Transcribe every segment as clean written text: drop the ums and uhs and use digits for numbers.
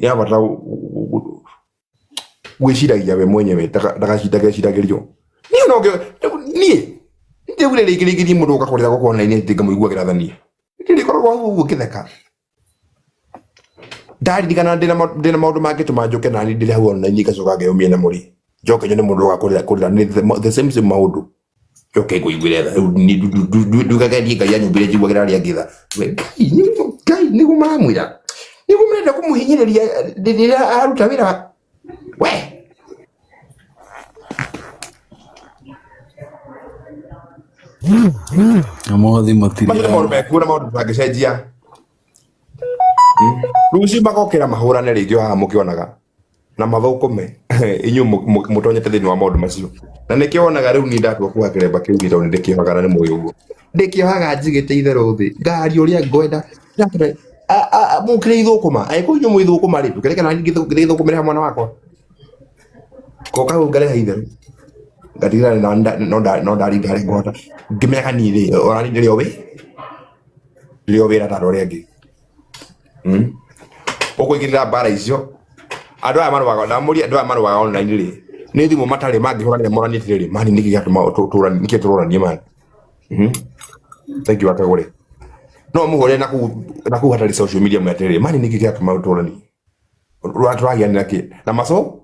Nĩ arabatara gwĩciragia we mwenyewe ndagacindageciragĩrio. Niĩ no niĩ ndĩgure rĩngĩ rĩngĩ niĩ mũndũ ũka kũrĩra gũkũ online atĩ ngamũiguagĩra tha niĩ. Ndĩrĩkoragwo hau ũguo ngĩtheka. Ndaririkana ndĩna maũndũ mangĩtũma njũke nani ndĩrĩ hau online ngacoka ngeyũmia na mũrĩ. Njoke nyone mũndũ ũka kũrĩra kũrĩra nĩ the same same maũndũ. Njoke ngũiguĩre tha. Rĩu niĩ ndugaga niĩ Ngai anyũmbire njiguagĩra arĩa angĩ tha. We Ngai Ngai nĩguo maramwĩra. Nĩguo marenda kũmũhinyĩrĩria rĩrĩa araruta wĩra we. Ũmũthĩ Macio nĩ maũndũ mũtirĩ mekuo na maũndũ tũtangĩcenjia. Rũciũ magokĩra mahũrane rĩngĩ o haha mũkĩonaga na mathũkũme inyuĩ mũtonyete thĩinĩ wa maũndũ macio. Na nĩkĩo wonaga rĩu niĩ ndatua kuoha kĩremba kĩu gĩ tondũ nĩ ndĩkĩohaga na nĩ mũĩ ũguo. Ndĩkĩohaga njigĩte itherũ thĩ, ngaria ũrĩa ngwenda. Mũkĩrĩ ithũkũma, angĩkorwo inyuĩ mwĩ ithũkũma rĩ, ndũkĩreke nani ngĩthũkũmĩre hamwe na wakwa. Ngoka hau ngareha itherũ. Ngatigĩrĩra no ndaringa harĩa ngũhota. Ngĩmenyaga niĩ rĩ, ona niĩ ndĩrĩ o wĩ ndĩrĩ o wĩra ta andũ arĩa angĩ. Ũkũingĩrĩra mbara icio andũ aya marũaga ndamũria andũ aya marũaga online rĩ nĩ thimũ matarĩ mangĩhũranĩra moranie atĩrĩrĩ mani nĩkĩ gĩatũma nĩkĩ tũroranie mani. Thank you akagũre no mũhũre na kũu hatarĩ social media mwe atĩrĩrĩ mani nĩkĩ gĩatũma tũroranie tũragianĩra kĩ na maco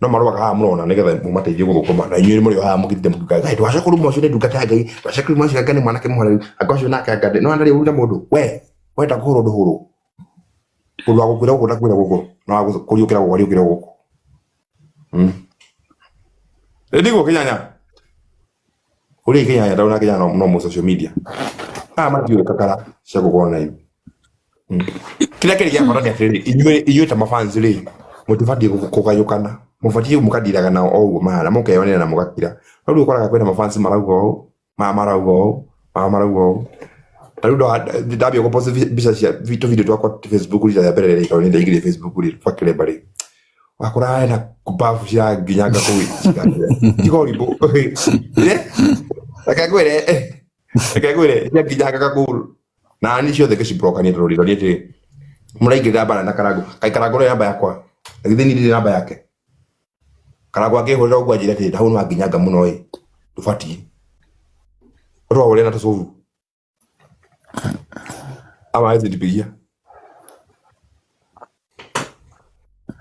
no marũaga haha mũrona nĩgetha mũmateithie gũthũkũma na inyuĩ mũrĩ o haha mũkĩrĩte mũkiuga ngai ndwacoka kũruma ũcio nĩ ndungata ya Ngai ndwacoka kũruma ũcio anga nĩ mwanake mũhoreru anga ũcio nake anga no ndarĩ ũru na mũndũ we wenda kũhũrwo ndũhũrwo mũndũ wa gũkwĩra gũkũ ndakwĩra gũkũ na wa kũriũkĩra gũkũ ariũkĩre gũkũ. Rĩndigwo kĩnyanya ũrĩa kĩnyanya ndauna kĩnyanya no mũ social media aya matiũĩ kakara cia gũkũ online. Kĩrĩa kĩrĩ gĩa bata nĩ atĩrĩrĩ inyuĩ inyuĩ ta mafans rĩ mũtibatiĩ kũgayũkana mũbatiĩ mũkandiraga nao o ũguo mahana mũkeyonera na mũgakira. No rĩu ũkoraga kwĩna mafans marauga ũũ maya marauga ũũ maya marauga ũũ. Ta rĩu ndambia gũ post mbica cia tũvideo twakwa Facebook rita rĩa mbere rĩ tondũ nĩ ndaingĩrire Facebook rĩ gwa kĩremba rĩ wakora hena mbabu cia nginyanga kũu tiga ũrimũ. Reke ngwĩre reke ngwĩre cia nginyangaga kũu na niĩ ciothe ngĩcibrokania tondũ ndĩronire atĩrĩ mũraingĩrĩra mbara na Karangũ kaĩ Karangũ nĩoĩ namba yakwa na githĩ niĩ ndirĩ namba yake. Karangũ angĩhũrĩra ũguo anjĩre atĩrĩ hau nĩwanginyanga mũno ĩ ndũbatiĩ ũtwahũrĩra na tũcũbu ama hawezi nipigia.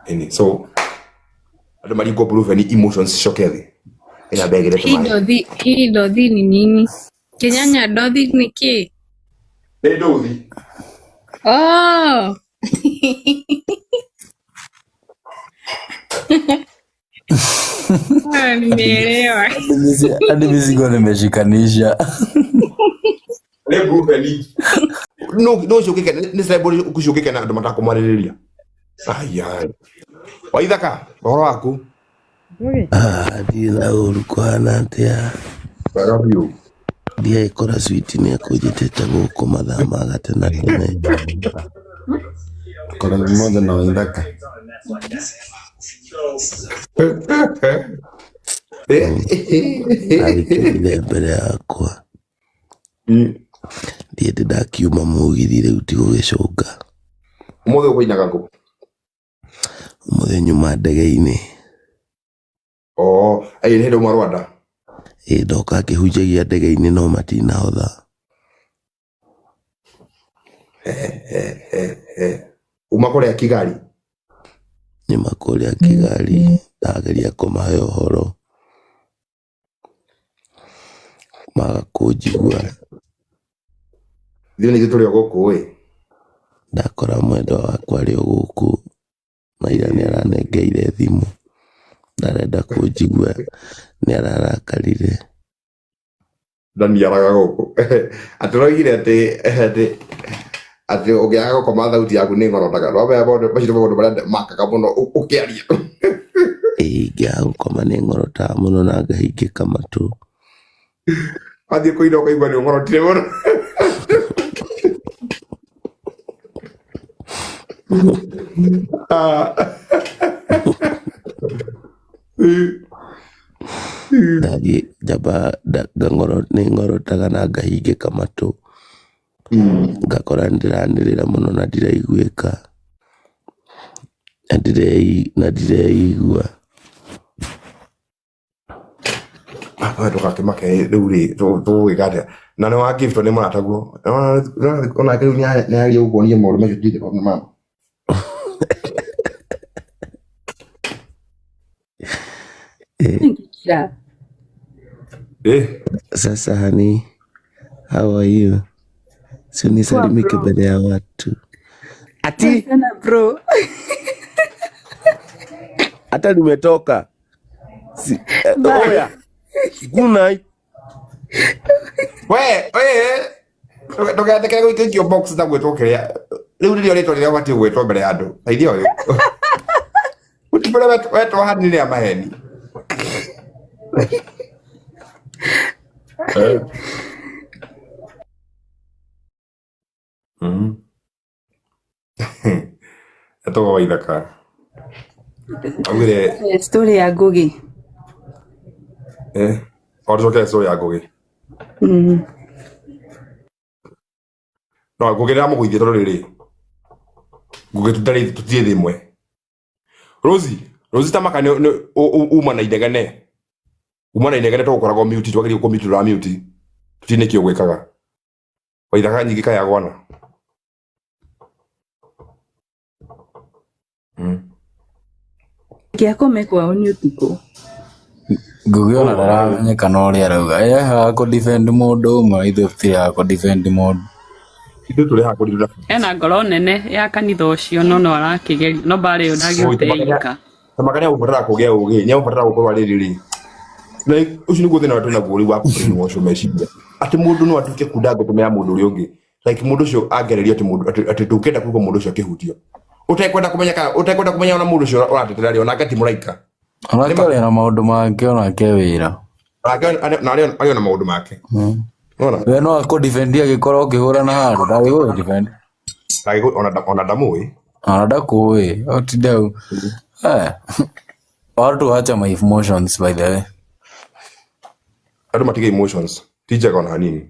Ĩni so andũ maringwo proven emotions cicoke thĩ ĩna mbegere Hii tũmaĩ. ndothi, hii ndothi ni nini? Kinyanya ndothi ni kĩ? Nĩ ndothi. Oh. Ah, nimeelewa. Hadi mimi sikuwa nimeshikanisha. Nĩ proven. No no ũcio ũkĩkena nĩ celebrity ũcio ũkĩkena andũ matakũmwarĩrĩria. Aya. Waithaka ũhoro waku? Ah, ndirĩ na ũru kũhana atĩa. Wega biũ. Ndiagĩkora Sweet nĩ akũnjĩtĩte gũkũ mathaa ma gatene tene. Kora mothe na Waithaka. Agĩkinyire mbere yakwa. Ndiĩ ndakiuma mũgithi rĩu tigũgĩcũnga. Ũmũthĩ ũkũinaga kũ? Ũmũthĩ nyuma ndege-inĩ. Oh, ĩ nĩ hĩndĩ uma Rwanda. Ĩ ndoka ngĩhunjagia ndege-inĩ no matinahotha. Uma kũrĩa Kigali. Nyuma kũrĩa Kigali ndageria kũmahe ũhoro maga kũnjigua. Ithuĩ nĩ ithuĩ tũrĩ o gũkũ ĩ. Ndakora mwendwa wakwa arĩ o gũkũ na ira nĩ aranengeire thimũ ndarenda kũnjigua nĩ ararakarire. Ndaniaraga gũkũ. Atĩ ũroigire atĩ atĩ atĩ ũngĩaga gũkoma thauti yaku nĩ ng'orotaga. Wamenya maũndũ macio nĩ maũndũ marĩa makaga mũno ũkĩaria. Ĩĩ ingĩaga gũkoma nĩ ng'orotaga mũno na ngahingĩka matũ. Wathiĩ kũina ũkaigua nĩ ũng'orotire mũno. Ah. Ndathiĩ njamba nĩ ng'orotaga na ngahingĩka matũ. Ngakora nĩ ndĩranĩrĩra mũno na ndiraiguĩka. Na ndireigua. We ndũgakĩmake rĩu rĩ tũgwĩka atĩa na nĩ wa gift nĩ mũrataguo onake rĩu nĩageria gũkuonia maũndũ macio ndirĩ nĩ mama. Ngĩkira. Eh, Sasa hani, how are you? Si Poa unisalimike bro. mbele ya watu. Poa Ati sana bro. hata nimetoka. Si, Bye. oya, good night. We we ndũgetĩkĩre gũikĩtio box na gwĩtwo kĩrĩa rĩu nĩrĩo rĩtwa rĩrĩa ũbatiĩ gwĩtwo mbere ya andũ teithia ũyũ ũtibũre wetwo hani rĩa maheni. Etagwo Waithaka augire Story ya Ngugi. eh o tũcokere story ya Ngugi. No Ngugi ndĩramũgũithia tondũ rĩrĩ Ngugi tũtarĩ tũtirĩ thĩ ĩmwe. Rosie Rosie tamaka nĩ uma na inegene uma na inegene tũgũkoragwo mute twagĩrĩirwo kũ mute tũra mute tũtirĩ nĩkĩ ũgwĩkaga Waithaka nyingĩ kayagwana. Kĩakome kwao nĩ ũtukũ. Ngugi ona Ũũ ndaramenyeka na ũrĩa arauga. Ye haha kũ defend mũndũ ũmwe, ithuĩ tũtirĩ haha kũ defend mũndũ. Ithuĩ tũrĩ haha kũrirũra Ena ngoro nene ya kanitha ũcio no no arakĩgeria no mbarĩ ĩyo ndangĩhota Tamaka ĩika. nĩ agũbatara kũgĩa ũgĩ nĩ agũbatara gũkorwo arĩ rĩrĩ like ũcio nĩguo thĩna ũrĩa twĩnaguo rĩu wa kũbrainwash meciria atĩ mũndũ no atuĩke kunda ngũtũme ya mũndũ ũrĩa ũngĩ like mũndũ ũcio angererio atĩ mũndũ atĩ ndũngĩenda kũigua mũndũ ũcio akĩhutio ũtekwenda kũmenya kana ũtekwenda kũmenya ona mũndũ ũcio ũratetera rĩ onake ti mũraika. Onake Nĩma arĩ na maũndũ make, onake wĩra. Onake na arĩ ona maũndũ make. Nona We no akũ defend agĩkorwo ũkĩhũrana handũ, ndangĩgũ defend. Ona ndamũĩ. Ona ndakũĩ, ũtinde hau. Eh, watu wacha my emotions by the way. Andũ matige emotions ti njega ona hanini.